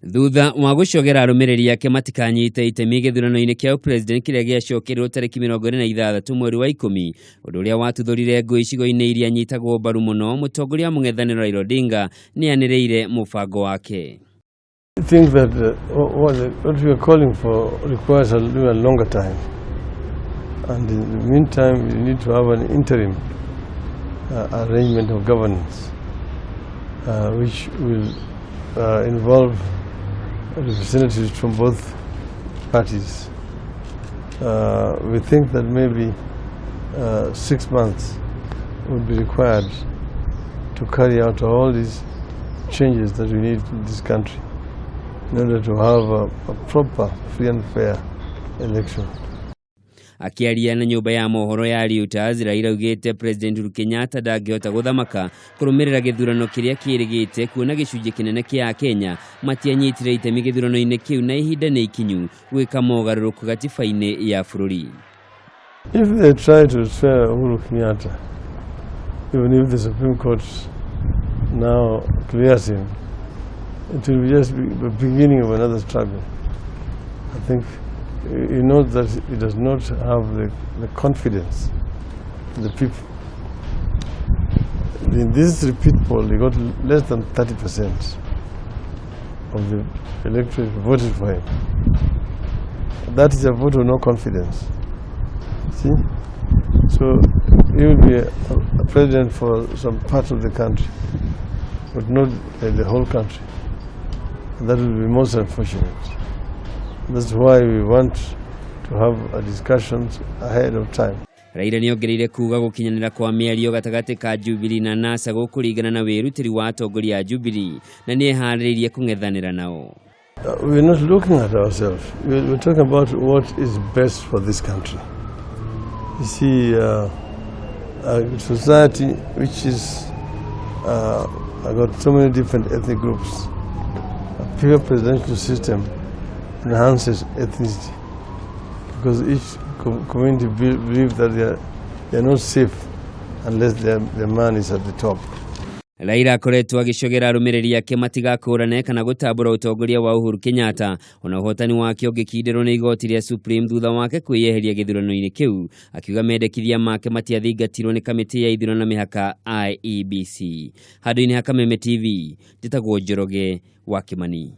Thutha wa gũcogera arũmĩrĩri ake matikanyite itemi gĩthurano-inĩ kĩa ũpresident kĩrĩa gĩacokerirwo tarĩki 26 mweri wa 10, ũndũ ũrĩa watuthũrire ngũĩ icigo-inĩ iria nyitagwo mbaru mũno, mũtongoria wa mũng'ethanĩro Raila Odinga nĩanĩrĩire mũbango wake. I think that what we are calling for requires a little longer time. And in the meantime, we need to have an interim arrangement of governance, which will involve representatives from both parties. We think that maybe 6 months would be required to carry out all these changes that we need in this country in order to have a proper, free and fair election. Akiaria na nyũmba ya mohoro ya Reuters, Raila augĩte President Uhuru Kenyatta ndangĩhota gũthamaka kũrũmĩrĩra gĩthurano kĩrĩa kĩrĩgĩte, kuona gĩcunjĩ kĩnene kĩa Akenya matianyitire itemi gĩthurano-inĩ kĩu na ihinda nĩ ikinyu gwĩka mogarũrũku gatiba-inĩ ya bũrũri. If they try to swear Uhuru Kenyatta, even if the Supreme Court now clears him, it will be just be the beginning of another struggle. I think he knows that he does not have the confidence in the people. In this repeat poll, he got less than 30% of the electorate voted for him. That is a vote of no confidence. See? So he will be a president for some part of the country, but not the whole country. And that will be most unfortunate. That's why we want to have a discussions ahead of time. Raila nĩongereire kuga gũkinyanĩra kwa mĩario gatagatĩ ka Jubilee na NASA gũkũringana na wĩrutĩri wa atongoria a Jubilee na nĩeharĩrĩirie kũng'ethanĩra nao. We're not looking at ourselves. We're talking about what is best for this country. You see, a society which is got so many different ethnic groups, a pure presidential system enhances ethnicity because each community believe that they are not safe unless their man is at the top. Raila akoretwo agĩcogera arũmĩrĩri ake matigakũrane kana gũtambũra ũtongoria wa Uhuru Kenyatta, ona ũhotani wake ũngĩkindĩrwo nĩ igoti rĩa Supreme thutha wake kwĩyeheria gĩthurano-inĩ kĩu, akiuga mendekithia make matiathingatirwo nĩ kamĩtĩ ya ithurano na mĩhaka IEBC. Handũ-inĩ ha Kameme TV, njĩtagwo Njoroge wa Kimani.